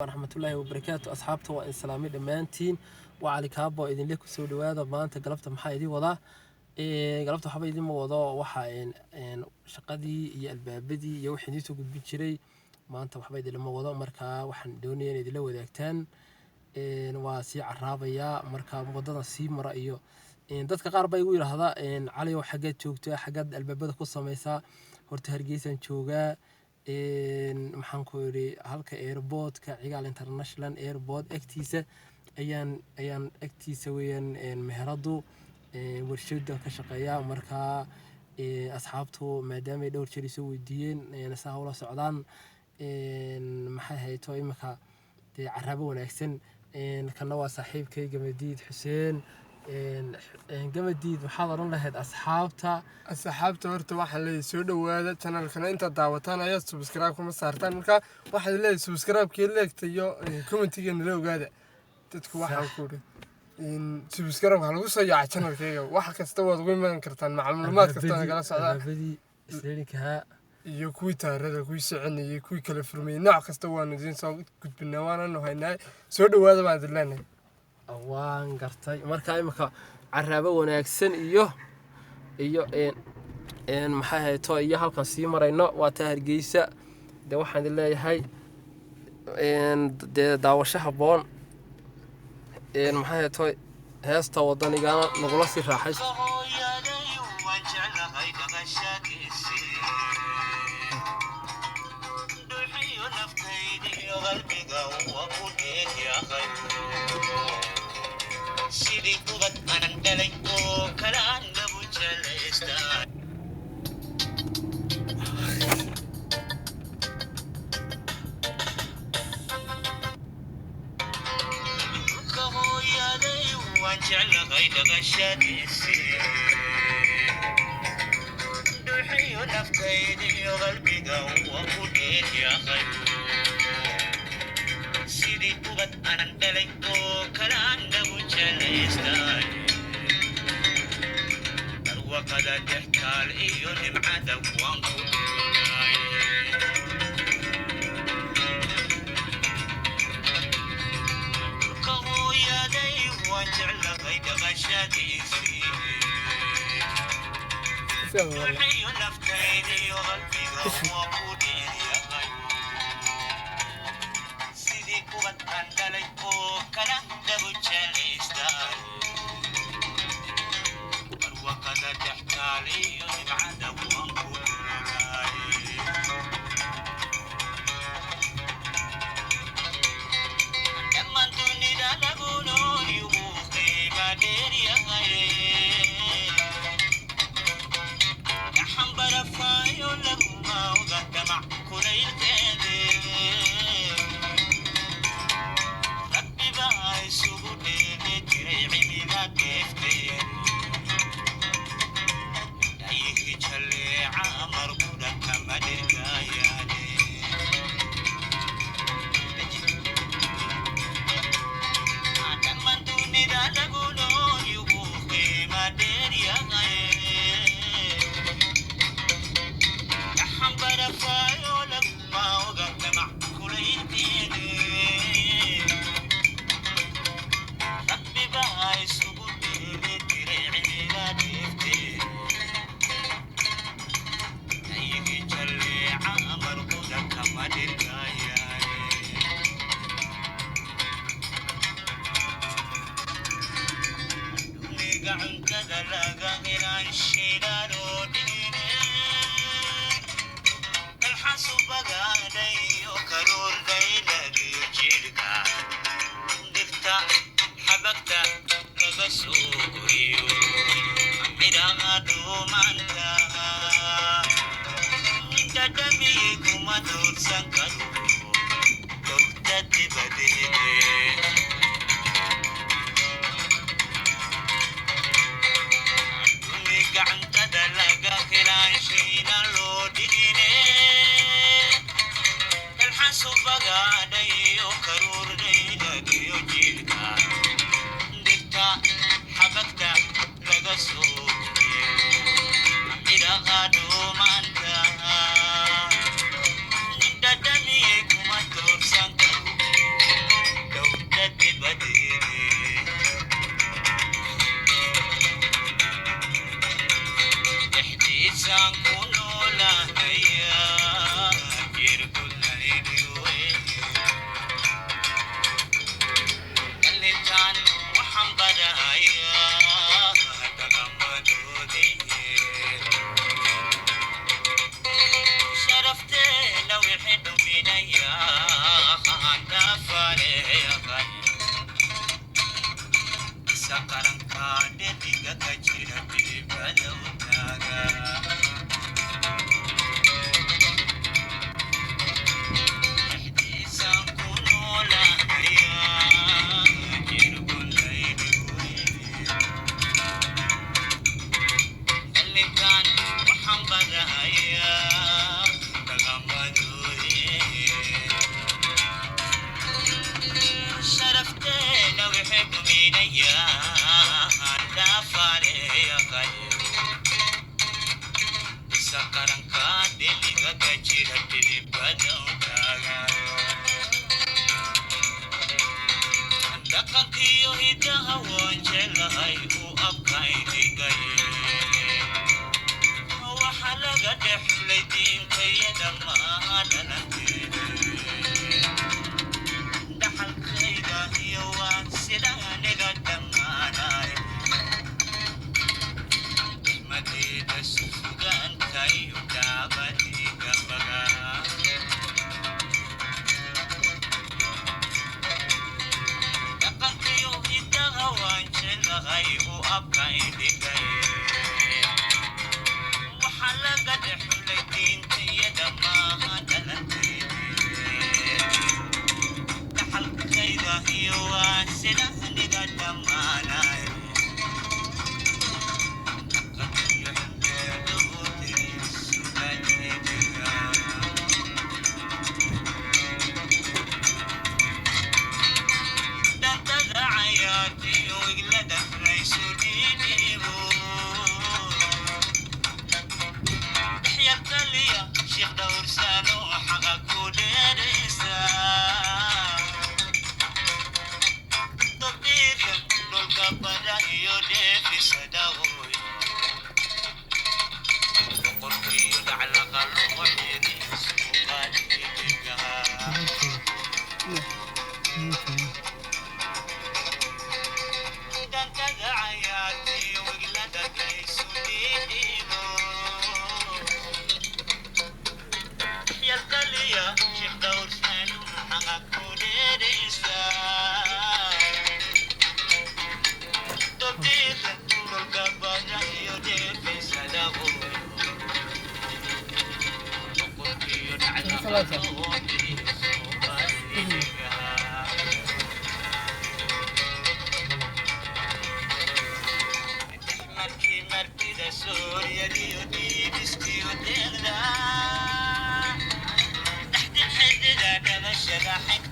Waraxmatullaahi wabarakaatu. Asxaabta waa in salaamay dhammaantiin. Waa Cali Kaabo idinle. Kusoo dhawaada. Maanta galabta maxaa idin wadaa? Galabta waxba idinma wado. Waxa shaqadii iyo albaabadii iyo wixii idiin soo gudbin jiray maanta waxba idinlama wado. Marka waxaan doonaya in idinla wadaagtaan. Waa sii caraabayaa marka wadada sii mara iyo dadka qaar baa igu yidhaahda, "Cali ow, xaggeed joogtaa? Xaggeed albaabada ku samaysaa?" Horta Hargeysaan joogaa. Maxaan ku idhi, halka airportka, Cigaal International Airport agtiisa ayaan agtiisa weeyaan meheradu, warshadan ka shaqeeyaa. Marka asxaabtu maadaamay dhowr jeer isoo weydiiyeen, saa ula socdaan, maxay hayto imika dee caraabo wanaagsan. Kana waa saaxiibkay Gamadiid Xuseen. Gamadiid, maxaad odhan lahayd asxaabta? Asxaabta horta waxaan leeyahay soo dhowaada. Channelkana intaad daawataan ayaad subscribe kuma saartaan. Marka waxaad leeyahay subscribe-kii, like-ta iyo commentiga nala ogaada. Dadku waxaan ku idhi subscribe waxaa lagu soo yaaca channelkayga. Wax kasta waad ugu iman kartaan, macluumaad kasta nagala socdaa. Albaabadii isleelinkahaa. Iyo kuwii taarada, kuwii soconayay, kuwii kala furmayay, nooc kasta waanu idiin soo gudbinaa, waananu haynaa. Soo dhowaada baan idin leenahay. Waan gartay. Marka imika caraabo wanaagsan iyo maxay hayto iyo halkan sii marayno waa taa Hargeysa. Dee waxaan idin leeyahay dee daawasho habboon. Maxay hayto, heesta wadanigana nagula sii raaxaysto. Hooyaday waan jeclahay dhaqashadiisii, dhuuxiyo naftaydiyo qalbiga waa ku dheeryahay, sidii ubad anan dhalay oo kala aan dhabu jelaystaa. Dhulka hooyaday waan jeclahay dhaqashadiisii, dhuuxiyo naftaydiyo qalbiga waa ku dheeryahay, sidii ubad anan dhalay oo kala aan dhabu jelaystaa, barwaqada dextaal iyo nimcada waan ku dhigay. Dhulka hooyaday waan jeclahay dhaqashadiisii, ruuxiyo naftaydiyo qalbiga waa ku dheeryahay, sidii ubad aan dhalay oo kala dhabu jelaystaa, barwaqada dextaal iyo nimcada waan ku dhigay. Dhammaan dunida lagu nool yugu qiima dheeryahay, gaxan barafaayo laguma oga damac kulaylkeede. Rabbi baa isugu dheeli jiray cimila dheefteed, dhayihi jalleeca markudha kama dhirgaayaane. Dhammaan dunida lagu nool yugu qiima dheeryahay, gaxan barafaayo laguma oga damac kulaylkeede. Rabbi baa isugu dheeli jiray cimila dheefteed, dhayihi jalleeca markuda kama dhirgaayaane. Duniga cuntada laga helaan shidaaloo dhigine, dalxasu bagaadhayo karuur dhaylagiyo jidhka, dhirta xabagta laga soo guriyo, midhaha dhuumanta dhadhamiyey kuma doorsan karo dowrta dibadeede. Wixii dhuminayaan dhaafaaleeyaqay isa qaranka dheliga ka jira dhidibada u taagan dhaqankiyo hidaha waan jeclahay uu abkaydhigay waxa laga dhexlay diintayada maaha dhalanteeda dhaxalkayga iyo waan sida aniga dhammaanay madeeda sugaanka iyo daabadiga bagaa dhaqankiyo hidaha waan jeclahay uu abkaydhigay waxaa laga dhexlay diintayada maaha dhalanteeda dhaxalkayga iyo waan sida aniga dhammaanay dhaqankiyo xeelooda sugaanteeda dhantada cayaartiyo iglada laysu dhiidhiibo dhexyartaliya sheekh dhowrsano xaqa ku dheeraysa dabdiirka dhulka bada iyo dheefisadawoy boqorkiyo dhaclaqa loo xiri suuqaadhigaa dhantada cayaartiyo wiglada laysu dhiidhiibo dhexyartaliya sheekh dhowrsano xaqa ku dheeraysa dabdiirka dhulka bada iyo dheefisadawoy boqorkiyo dhaclaqa loo xiri suuqaadhigaa markii martida suuryadiyo dhiibiskiyo deeqda dhaxdin xidida dhabashada xigta.